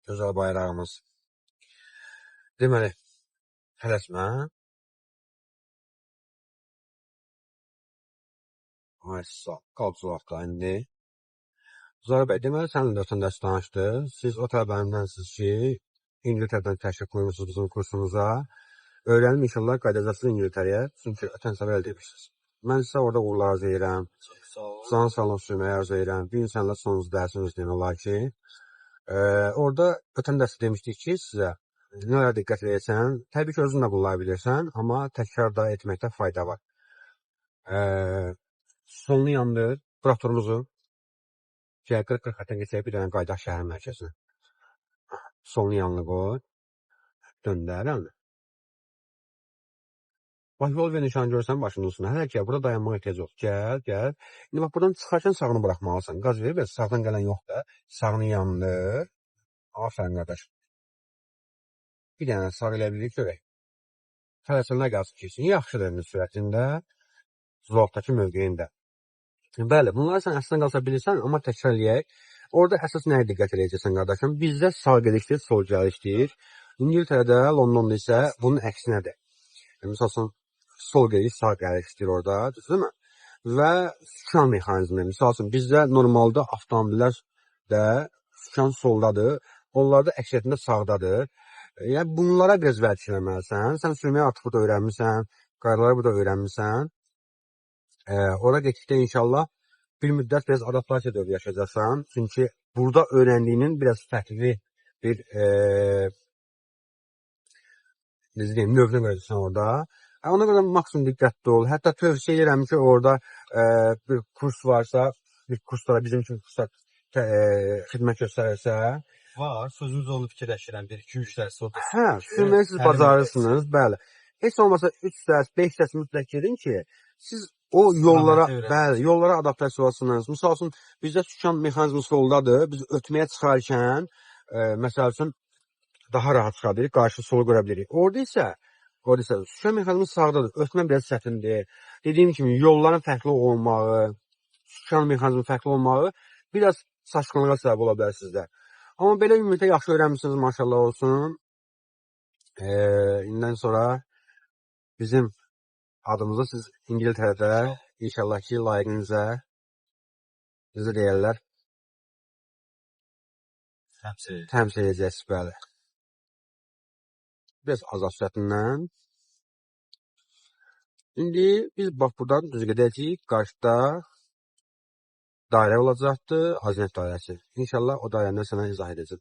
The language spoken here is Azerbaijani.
Gözəl bayrağımız. Deməli, tələsmə. Ay, sağ ol. Qal zolaqda indi. Zaur bəy, deməli səninlə ötən dərs danışdıq. Siz o tələbəmdənsiniz ki, İngiltərədən təşrif buyurmusunuz bizim kursumuza. Öyrənim inşallah qayıdacaqsınız İngiltərəyə. Çünki ötən səfər elə demişsiniz. Mən sizə orada uğurlar arzu edirəm. Çox sağ ol. Can sağlam sürməyi arzu edirəm. Bu gün səninlə sonuncu dərsimiz demək olar ki. Orada ötən dərsdə demişdik ki, sizə nələrə diqqət edəcəksən. Təbii ki, özün də bunları bilirsən, amma təkrar da etməkdə fayda var. Solunu yandır, bırax turumuzu. Gəl 40-40 xəttdən keçək, bir dənə qayıdaq şəhər mərkəzinə. Solunu yanını qoy. Döndər əlini. Bax, yol ver nişanı görsən başının üstünə. Hələ ki, burada dayanmağa ehtiyac yox. Gəl, gəl. İndi bax, buradan çıxarkən sağını buraxmalısan. Qaz ver, bəs sağdan gələn yoxdur. Sağını yandır. Aferin qardaş. Bir dənə sağ elə bilirik görək. Tələsənlər qalsın keçsin. Yaxşıdır indi sürətində, zolaqdakı mövqeyində. Bəli, bunları sən əslində qalsa bilirsən, amma təkrar eləyək. Orada əsas nəyə diqqət eləyəcəksən qardaşım? Bizdə sağ gedişdir, sol gəlişdir. İngiltərədə, Londonda isə bunun əksinədir. Misal üçün, sol gediş, sağ gəlişdir orada, düzdürmü? Və sükan mexanizmi. Misal üçün, bizdə normalda avtomobillər də sükan soldadır, onlarda əksəriyyətində sağdadır. Yəni bunlara biraz vərdiş eləməlisən. Sən sürməyi artıq burada öyrənmisən, qaydaları burada öyrənmisən. Ora getdikdə inşallah bir müddət biraz adaptasiya dövrü yaşayacaqsan. Çünki burada öyrəndiyinin biraz fərqli bir necə deyim, növünü görəcəksən orada. Ona görə maksimum diqqətli ol. Hətta tövsiyə edirəm ki, orada bir kurs varsa, bir kurslara bizim üçün kurslar xidmət göstərirsə, Var. Sözünüz onu fikirləşirəm. 1-2-3 dərs orada. Hə, sürməyi siz bacarırsınız, bəli. Heç olmasa 3 dərs, 5 dərs mütləq gedin ki, siz o yollara, bəli, yollara adaptasiya olasınız. Misal üçün, bizdə sükan mexanizmi soldadır. Biz ötməyə çıxarkən, məsəl üçün, daha rahat çıxa bilirik, qarşı solu görə bilirik. Orada isə sükan mexanizmi sağdadır. Ötmə biraz çətindir. Dediyim kimi, yolların fərqli olmağı, sükan mexanizmi fərqli olmağı biraz çaşqınlığa səbəb ola bilər sizdə. Amma belə ümumiyyətlə yaxşı öyrənmisiniz, maşallah olsun. İndən sonra bizim adımızı siz İngiltərədə inşallah ki, layiqincə necə deyərlər, Təmsil. təmsil edəcəksiniz, bəli. Biraz azalt sürətindən. İndi biz bax buradan düz gedəcəyik. Qarşıda dairə olacaqdır, Azinet dairəsi. İnşallah o dairəni sənə izah edəcəm.